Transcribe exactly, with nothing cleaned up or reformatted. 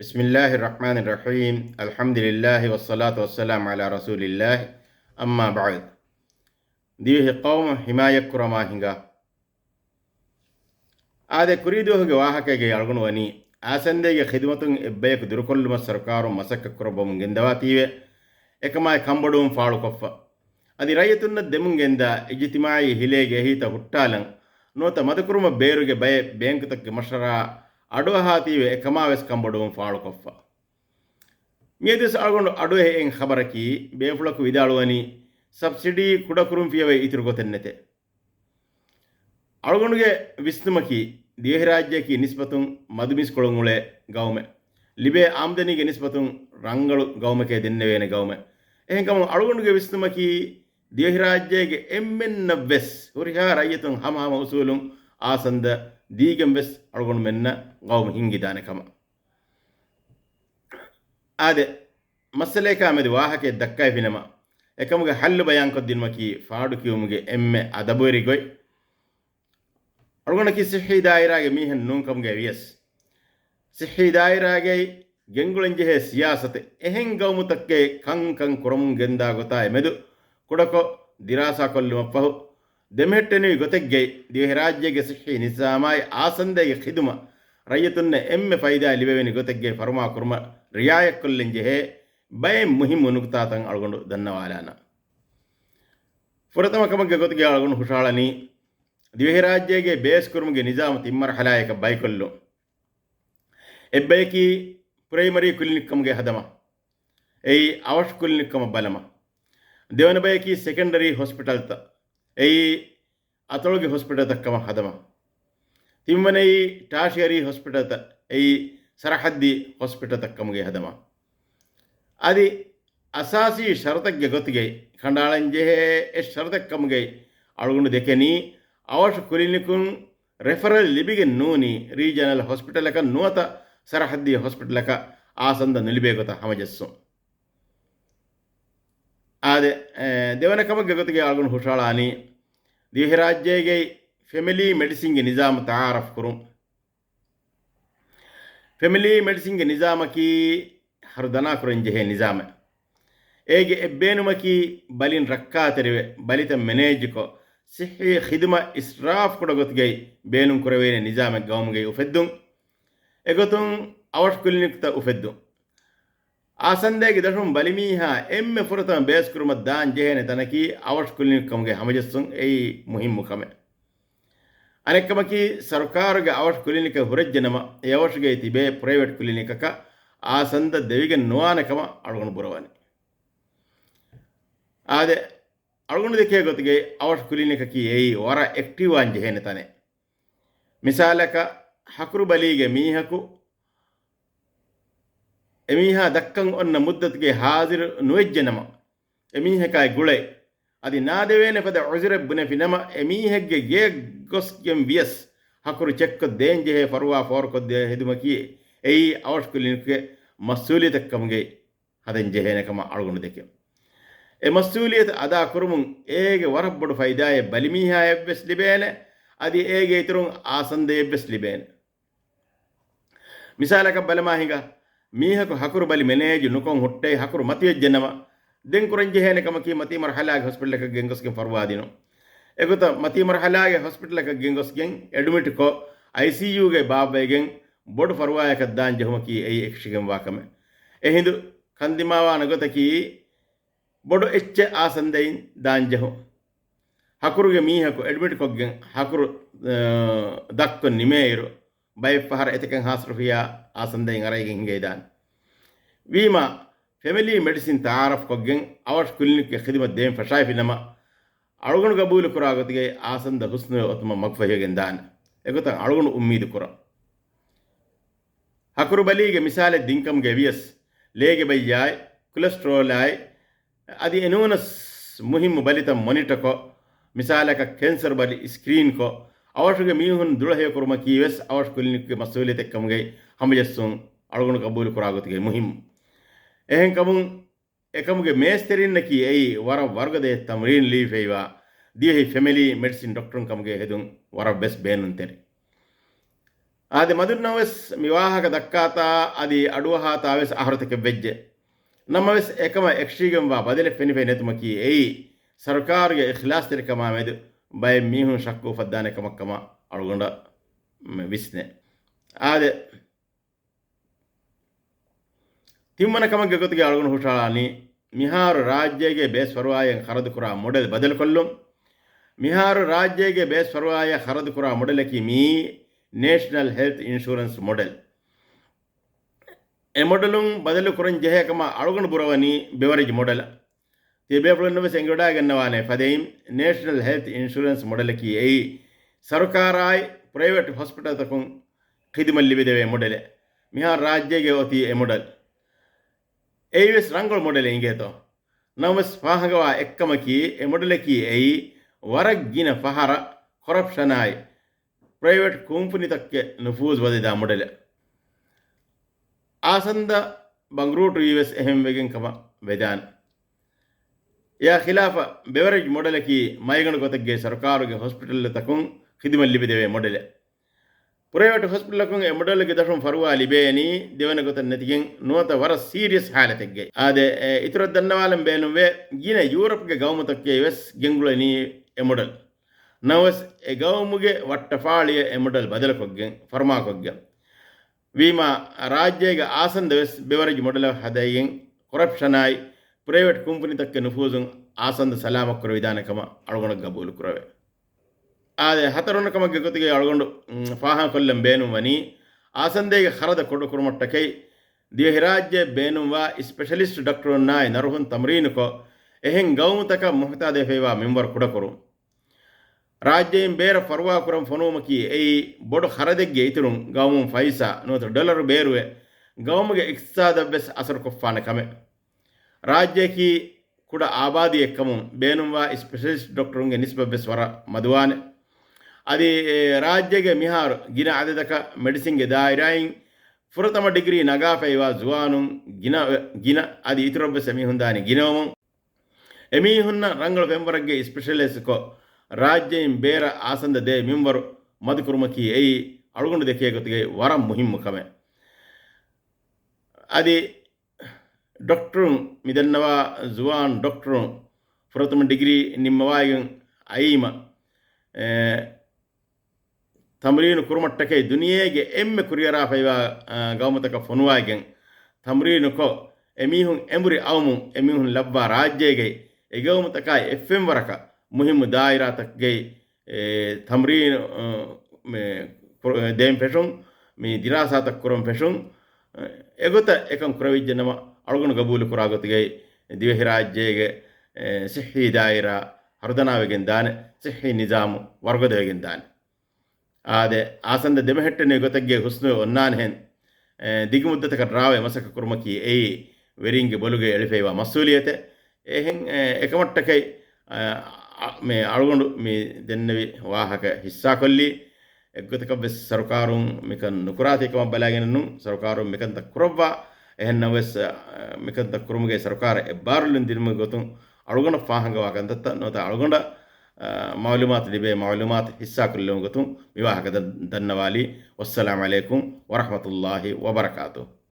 بسم الله الرحمن الرحيم. الحمد لله والصلاة والسلام على رسول الله. أما بعد. ދިވެހި ޤައުމު ޙިމާޔަތްކުރަމާ ހިނގާ. އާދެ، ކުރީ ދުވަހުގެ ވާހަކައިގައި އަޅުގަނޑު ވަނީ، އާސަންދައިގެ ޚިދުމަތުން އެއްބަޔަކު ދުރުކޮށްލުމަށް ސަރުކާރުން މަސައްކަތް ކުރައްވަމުން ގެންދަވާތީވެ، އެކަމާއި ކަންބޮޑުވުން ފާޅުކޮށްފަ. އަދި ރައްޔިތުންނަށް ދެމުން ގެންދާ އިޖްތިމާޢީ ހިލޭގެ އެހީތައް ހުއްޓާލަން ނުވަތަ މަދުކުރުމަށް ބޭރުގެ ބައެއް ބޭންކުތަކުގެ މަޝްވަރާ އަޑުއަހާތީވެ، އެކަމާވެސް ކަންބޮޑުވުން ފާޅުކޮށްފަ. މިއަދުވެސް އަޅުގަނޑު އަޑުއެހެއެއް ޚަބަރަކީ، ބޭފުޅަކު ވިދާޅުވަނީ، ސަބްސިޑީ ކުޑަކުރުން ފިޔަވައި އިތުރު ގޮތެއް ނެތޭ. އަޅުގަނޑުގެ ވިސްނުމަކީ، ދިވެހިރާއްޖެއަކީ ނިސްބަތުން މަދު މީސްކޮޅުން އުޅޭ ގައުމެއް. ލިބޭ އާމްދަނީގެ ނިސްބަތުން ރަނގަޅު ގައުމެކޭ ދެންނެވޭނެ ގައުމެއް. އެހެންކަމުން އަޅުގަނޑުގެ ވިސްނުމަކީ، ދިވެހިރާއްޖޭގެ އެންމެންނަށްވެސް ހުރިހާ ރައްޔިތުން ހަމަހަމަ އުސޫލުން އާސަންދަ ދީގެންވެސް އަޅުގަނޑުމެންނަށް ގައުމު ހިންގިދާނެ ކަމަށް. އާދެ، މައްސަލަޔަކާ މެދު ވާހަކައެއް ދައްކައިފިނަމަ، އެކަމުގެ ހައްލު ބަޔާންކޮށްދިނުމަކީ ފާޑުކިޔުމުގެ އެންމެ އަދަބުވެރި ގޮތް. އަޅުގަނޑަކީ ޞިއްޙީ ދާއިރާގެ މީހެއް ނޫންކަމުގައި ވިޔަސް، ޞިއްޙީ ދާއިރާގައި ގެންގުޅެންޖެހޭ ސިޔާސަތެއް އެހެން ގައުމުތަކުގެ ކަންކަން ކުރަމުން ގެންދާ ގޮތާއި މެދު ކުޑަކޮށް ދިރާސާކޮށްލުމަށްފަހު، ދެމެހެއްޓެނިވި ގޮތެއްގައި ދިވެހިރާއްޖޭގެ ޞިއްޙީ ނިޒާމާއި އާސަންދައިގެ ޚިދުމަ ރައްޔިތުންނަށް އެންމެ ފައިދާ ލިބެވެނި ގޮތެއްގައި ފަރުމާކުރުމަށް ރިޢާޔަތްކޮށްލަންޖެހޭ ބައެއް މުހިއްމު ނުކުތާތައް އަޅުގަނޑު ދަންނަވާލާނަން. ފުރަތަމަ ކަމެއްގެ ގޮތުގައި އަޅުގަނޑު ހުށަހަޅަނީ، ދިވެހިރާއްޖޭގެ ބޭސްކުރުމުގެ ނިޒާމު ތިން މަރުޙަލާއަކަށް ބައިކޮށްލުން. އެއްބަޔަކީ ޕްރައިމަރީ ކުލިނިކް ކަމުގައި ހަދަމަށް. އެއީ އަވަށު ކުލިނިކް ކަމަށް ބަލަމަށް. ދެވަނަ ބަޔަކީ ސެކަންޑަރީ ހޮސްޕިޓަލްތައް. އެއީ އަތޮޅުގެ ހޮސްޕިޓަލްތައް ކަމަށް ހަދަމަށް. ތިންވަނައީ ޓާޝިއަރީ ހޮސްޕިޓަލްތައް. އެއީ ސަރަޙައްދީ ހޮސްޕިޓަލްތައް ކަމުގައި ހަދަމަށް. އަދި އަސާސީ ޝަރުތެއްގެ ގޮތުގައި ކަނޑައަޅަންޖެހޭ އެއް ޝަރުތެއް ކަމުގައި އަޅުގަނޑު ދެކެނީ، އަވަށު ކުލިނިކުން ރެފަރަލް ލިބިގެން ނޫނީ ރީޖަނަލް ހޮސްޕިޓަލަކަށް ނުވަތަ ސަރަޙައްދީ ހޮސްޕިޓަލަކަށް އާސަންދަ ނުލިބޭ ގޮތަށް ހަމަޖެއްސުން. އާދެ، އެ، ދެވަނަ ކަމެއްގެ ގޮތުގައި އަޅުގަނޑު ހުށަހަޅާނީ، ދިވެހިރާއްޖޭގައި ފެމިލީ މެޑިސިންގެ ނިޒާމު ތަޢާރަފް ކުރުން. ފެމިލީ މެޑިސިންގެ ނިޒާމަކީ ހަރުދަނާކުރަންޖެހޭ ނިޒާމެއް. އޭގެ އެއްބޭނުމަކީ ބަލިން ރައްކާތެރިވެ، ބަލިތައް މެނޭޖުކޮށް، ޞިއްޙީ ޚިދުމަތް އިސްރާފް ކުޑަ ގޮތުގައި ބޭނުން ކުރެވޭނެ ނިޒާމެއް ގައުމުގައި އުފެއްދުން. އެގޮތުން އަވަށު ކުލިނިކްތައް އުފެއްދުން. އާސަންދައިގެ ދަށުން ބަލިމީހާ އެންމެ ފުރަތަމަ ބޭސްކުރުމަށް ދާން ޖެހޭނެ ތަނަކީ އަވަށު ކުލިނިކް ކަމުގެ ހަމަޖެއްސުން. އެއީ މުހިއްމު ކަމެއް. އަނެއްކަމަކީ، ސަރުކާރުގެ އަވަށު ކުލިނިކެއް ހުރެއްޖެނަމަ، އެ އަވަށުގައި ތިބޭ ޕްރައިވެޓް ކުލިނިކަކަށް އާސަންދަ ދެވިގެން ނުވާނެ ކަމަށް އަޅުގަނޑު ބުރަވަނީ. އާދެ، އަޅުގަނޑު ދެކޭ ގޮތުގައި އަވަށު ކުލިނިކަކީ އެއީ ވަރަށް އެކްޓިވްވާން ޖެހޭނެ ތަނެއް. މިސާލަކަށް، ހަކުރު ބަލީގެ މީހަކު އެމީހާ ދައްކަން އޮންނަ މުއްދަތުގެ ހާޒިރު ނުވެއްޖެނަމަ، އެމީހަކާއި ގުޅޭ. އަދި ނާދެވޭނެ ފަދަ ޢުޛުރެއް ބުނެފިނަމަ، އެމީހެއްގެ ގެޔަށް ގޮސްގެން ވިޔަސް، ހަކުރު ޗެކްކޮށް ދޭންޖެހޭ ފަރުވާ ފޯރުކޮށްދޭ ހެދުމަކީ، އެއީ އަވަށު ކުލިނިކުގެ މަސްއޫލިއްޔަތެއް ކަމުގައި ހަދަން ޖެހޭނެ ކަމަށް އަޅުގަނޑު ދެކެން. އެ މަސްއޫލިއްޔަތު އަދާ ކުރުމުން އޭގެ ވަރަށް ބޮޑު ފައިދާއެއް ބަލިމީހާއަށްވެސް ލިބޭނެ، އަދި އޭގެ އިތުރުން އާސަންދައަށްވެސް ލިބޭނެ. މިސާލަކަށް ބަލަމާ ހިނގާ، މީހަކު ހަކުރު ބަލި މެނޭޖު ނުކޮށް ހުއްޓައި ހަކުރު މަތިވެއްޖެނަމަ، ދެން ކުރަންޖެހޭނެ ކަމަކީ މަތީ މަރުޙަލާގެ ހޮސްޕިޓަލަކަށް ގެންގޮސްގެން ފަރުވާ ދިނުން. އެގޮތަށް މަތީ މަރުޙަލާގެ ހޮސްޕިޓަލަކަށް ގެންގޮސްގެން އެޑްމިޓްކޮށް، އައިސީޔޫގައި ބާއްވައިގެން ބޮޑު ފަރުވާއަކަށް ދާން ޖެހުމަކީ އެއީ އެކަށިގެންވާ ކަމެއް. އެހިނދު ކަންދިމާވާނެ ގޮތަކީ، ބޮޑު އެއްޗެއް އާސަންދައިން ދާން ޖެހުން. ހަކުރުގެ މީހަކު އެޑްމިޓްކޮށްގެން ހަކުރު، އަ، ދައްކޮށް ނިމޭއިރު، ބައެއްފަހަރަށް އެތަކެއްހާސްރުފިޔާ އާސަންދައިން އަރައިގެން ހިނގައިދާނެ. ވީމާ، ފެމިލީ މެޑިސިން ތަޢާރަފްކޮށްގެން އަވަށު ކުލިނިކްގެ ޚިދުމަތް ދޭން ފަށާފިނަމަ، އަޅުގަނޑު ގަބޫލުކުރާ ގޮތުގައި އާސަންދަ ހުސްނުވެ އޮތުމަށް މަގުފަހިވެގެން ދާނެ. އެގޮތަށް އަޅުގަނޑު އުއްމީދު ކުރަން. ހަކުރު ބަލީގެ މިސާލެއް ދިންކަމުގައި ވިޔަސް، ލޭގެ ބައްޔާއި، ކޮލެސްޓްރޯލާއި، އަދި އެނޫނަސް މުހިއްމު ބަލިތައް މޮނިޓަކޮށް، މިސާލަކަށް ކެންސަރު ބަލި ސްކްރީންކޮށް، އަވަށުގެ މީހުން ދުޅަހެޔޮކުރުމަކީ ވެސް އަވަށު ކުލިނިކުގެ މަސްއޫލިއްޔަތެއްކަމުގައި ހަމަޖެއްސުން އަޅުގަނޑު ގަބޫލުކުރާ ގޮތުގައި މުހިއްމު. އެހެންކަމުން، އެކަމުގެ މޭސްތެރިންނަކީ އެއީ ވަރަށް ވަރުގަދަ ތަމްރީން ލިބިފައިވާ ދިވެހި ފެމިލީ މެޑިސިން ޑޮކްޓަރުން ކަމުގައި ހެދުން ވަރަށް ވެސް ބޭނުންތެރި. އާދެ، މަދުންނަށް ވެސް މި ވާހަކަ ދައްކާތާ އަދި އަޑުއަހާތާ ވެސް އަހަރުތަކެއް ވެއްޖެ. ނަމަވެސް އެކަމަށް އެކަށީގެންވާ ބަދަލެއް ފެނިފައި ނެތުމަކީ އެއީ، ސަރުކާރުގެ އިޚްލާޞްތެރިކަމާ މެދު ބައެއް މީހުން ޝައްކު އުފައްދާނެ ކަމަށް ކަމަށް އަޅުގަނޑަށް ވިސްނޭ. އާދެ، ތިންވަނަ ކަމެއްގެ ގޮތުގައި އަޅުގަނޑު ހުށަހަޅާނީ، މިހާރު ރާއްޖޭގެ ބޭސް ފަރުވާއަށް ޚަރަދުކުރާ މޮޑެލް ބަދަލުކޮށްލުން. މިހާރު ރާއްޖޭގެ ބޭސް ފަރުވާއަށް ޚަރަދުކުރާ މޮޑެލަކީ މިއީ ނޭޝަނަލް ހެލްތް އިންޝުރެންސް މޮޑެލް. އެ މޮޑެލުން ބަދަލު ކުރަން ޖެހޭ ކަމަށް އަޅުގަނޑު ބުރަވަނީ ބެވަރެޖް މޮޑެލަށް. ތިޔަބޭފުޅުންނަށް ވެސް އެނގިވަޑައިގަންނަވާނެ ފަދައިން، ނޭޝަނަލް ހެލްތް އިންޝުރެންސް މޮޑެލަކީ އެއީ، ސަރުކާރާއި ޕްރައިވެޓް ހޮސްޕިޓަލްތަކުން ޚިދުމަތް ލިބިދެވޭ މޮޑެލެއް. މިހާރު ރާއްޖޭގައި އޮތީ އެ މޮޑެލް. އެއީވެސް ރަނގަޅު މޮޑެލެއް އިނގޭތޯ. ނަމަވެސް ފާހަގަވާ އެއްކަމަކީ، އެ މޮޑެލަކީ އެއީ ވަރަށް ގިނަ ފަހަރަށް ކޮރަޕްޝަނާއި ޕްރައިވެޓް ކުންފުނިތަކުގެ ނުފޫޒު ވަދެދާ މޮޑެލެއް. އާސަންދަ ބަނގުރޫޓުވީވެސް އެހެން ވެގެން ކަމަށް ވެދާނެ. އެއާ ޚިލާފަށް ބެވަރެޖް މޮޑެލަކީ މައިގަނޑު ގޮތެއްގައި ސަރުކާރުގެ ހޮސްޕިޓަލްތަކުން ޚިދުމަތް ލިބިދެވޭ މޮޑެލެއް. ޕްރައިވެޓް ހޮސްޕިޓަލަކުން އެ މޮޑެލްގެ ދަށުން ފަރުވާ ލިބޭނީ ދެވަނަ ގޮތެއް ނެތިގެން ނުވަތަ ވަރަށް ސީރިއަސް ހާލަތެއްގައި. އާދެ، އެ، އިތުރަށް ދަންނަވާލަން ބޭނުންވޭ، ގިނަ ޔޫރަޕްގެ ގައުމުތަކުގައި ވެސް ގެންގުޅެނީ އެ މޮޑެލް. ނަމަވެސް އެ ގައުމުގެ ވައްޓަފާޅިއަށް އެ މޮޑެލް ބަދަލުކޮށްގެން، ފަރުމާކޮށްގެން. ވީމާ، ރާއްޖޭގެ އާސަންދަ ވެސް ބެވަރެޖް މޮޑެލަށް ހަދައިގެން ކޮރަޕްޝަނާއި ޕްރައިވެޓް ކުންފުނިތަކުގެ ނުފޫޒުން އާސަންދަ ސަލާމަތްކުރެވިދާނެ ކަމަށް އަޅުގަނޑަށް ގަބޫލުކުރެވޭ. އާދެ، ހަތަރުވަނަ ކަމެއްގެ ގޮތުގައި އަޅުގަނޑު، މް، ފާހަގަކޮށްލަން ބޭނުންވަނީ، އާސަންދައިގެ ޚަރަދަ ކުޑަކުރުމަށްޓަކައި ދިވެހިރާއްޖެ ބޭނުންވާ ސްޕެޝަލިސްޓް ޑޮކްޓަރުންނާއި ނަރުހުން ތަމްރީނުކޮށް، އެހެން ގައުމުތަކަށް މުހުތާދުވެފައިވާ މިންވަރު ކުޑަކުރުން. ރާއްޖެއިން ބޭރަށް ފަރުވާކުރަން ފޮނުވުމަކީ އެއީ ބޮޑު ޚަރަދެއްގެ އިތުރުން ގައުމުން ފައިސާ ނުވަތަ ޑޮލަރު ބޭރުވެ، ގައުމުގެ އިޤްތިޞާދަށްވެސް އަސަރުކޮށްފާނެ ކަމެއް. ރާއްޖެއަކީ ކުޑަ އާބާދީއެއްކަމުން ބޭނުންވާ ސްޕެޝަލިސްޓް ޑޮކްޓަރުންގެ ނިސްބަތްވެސް ވަރަށް މަދުވާނެ. އަދި އެ ރާއްޖޭގެ މިހާރު ގިނަ އަދަދަކަށް މެޑިސިންގެ ދާއިރާއިން ފުރަތަމަ ޑިގްރީ ނަގާފައިވާ ޒުވާނުން ގިނަ، ގިނަ އަދި އިތުރަށްވެސް އެމީހުން ދާނީ ގިނަވަމުން. އެމީހުންނަށް ރަނގަޅު ފެންވަރެއްގެ ސްޕެޝަލައިޒްކޮށް، ރާއްޖެއިން ބޭރަށް އާސަންދަ ދޭ މިންވަރު މަދުކުރުމަކީ އެއީ އަޅުގަނޑު ދެކޭ ގޮތުގައި ވަރަށް މުހިއްމު ކަމެއް. އަދި ޑޮކްޓަރުން، މިދަންނަވާ ޒުވާން ޑޮކްޓަރުން ފުރަތަމަ ޑިގްރީ ނިންމަވައިގެން އައީމަ، އެ، ތަމްރީނު ކުރުމަށްޓަކައި ދުނިޔޭގެ އެންމެ ކުރިއަރާފައިވާ، އާ، ގައުމުތަކަށް ފޮނުވައިގެން ތަމްރީނުކޮށް، އެމީހުން އެނބުރި އައުމުން އެމީހުން ލައްވާ ރާއްޖޭގައި އެގައުމުތަކާއި އެއްފެންވަރަކަށް މުހިއްމު ދާއިރާތަކުގައި، އެ، ތަމްރީނު، އަ، މެ، ކު-، ދޭން ފެށުން، މި ދިރާސާތައް ކުރަން ފެށުން، އެގޮތަށް އެކަން ކުރެވިއްޖެ ނަމަ، އަޅުގަނޑު ގަބޫލުކުރާ ގޮތުގައި ދިވެހިރާއްޖޭގެ، އެ، ސިއްހީ ދާއިރާ ހަރުދަނާވެގެން ދާނެ، ސިއްހީ ނިޒާމު ވަރުގަދަވެގެން ދާނެ. އާދެ، އާސަންދަ ދެމެހެއްޓެނީ ގޮތެއްގެ ހުސްނުވެ އޮންނާނެހެން، އެ، ދިގު މުއްދަތަކަށް ރާވެ މަސައްކަތް ކުރުމަކީ އެއީ ވެރިންގެ ބޮލުގައި އެޅިފައިވާ މަސްއޫލިއްޔަތެއް. އެހެން، އެ، އެކަމަށްޓަކައި، އަ، އަ، މި އަޅުގަނޑު މި ދެންނެވި ވާހަކަ ހިއްސާކޮށްލީ. އެއްގޮތަކަށްވެސް ސަރުކާރުން މިކަން ނުކުރާތީ ކަމަށް ބަލައިގެން ނޫން، ސަރުކާރުން މިކަންތައް ކުރައްވާ. އެހެންނަމަވެސް، އަ، މިކަންތައް ކުރުމުގައި ސަރުކާރަށް އެއްބާރުލުން ދިނުމުގެ ގޮތުން އަޅުގަނޑަށް ފާހަގަވާ ކަންތައްތައް ނުވަތަ އަޅުގަނޑަށް، އަ، މަޢުލޫމާތު ލިބޭ މަޢުލޫމާތު ހިއްސާކޮށްލުމުގެ ގޮތުން މިވާހަކަ ދަ-، ދަންނަވާލީ. ވައްސަލާމް ޢަލައިކުމް ވަރަޙްމަތުﷲި ވަބަރަކާތުހު.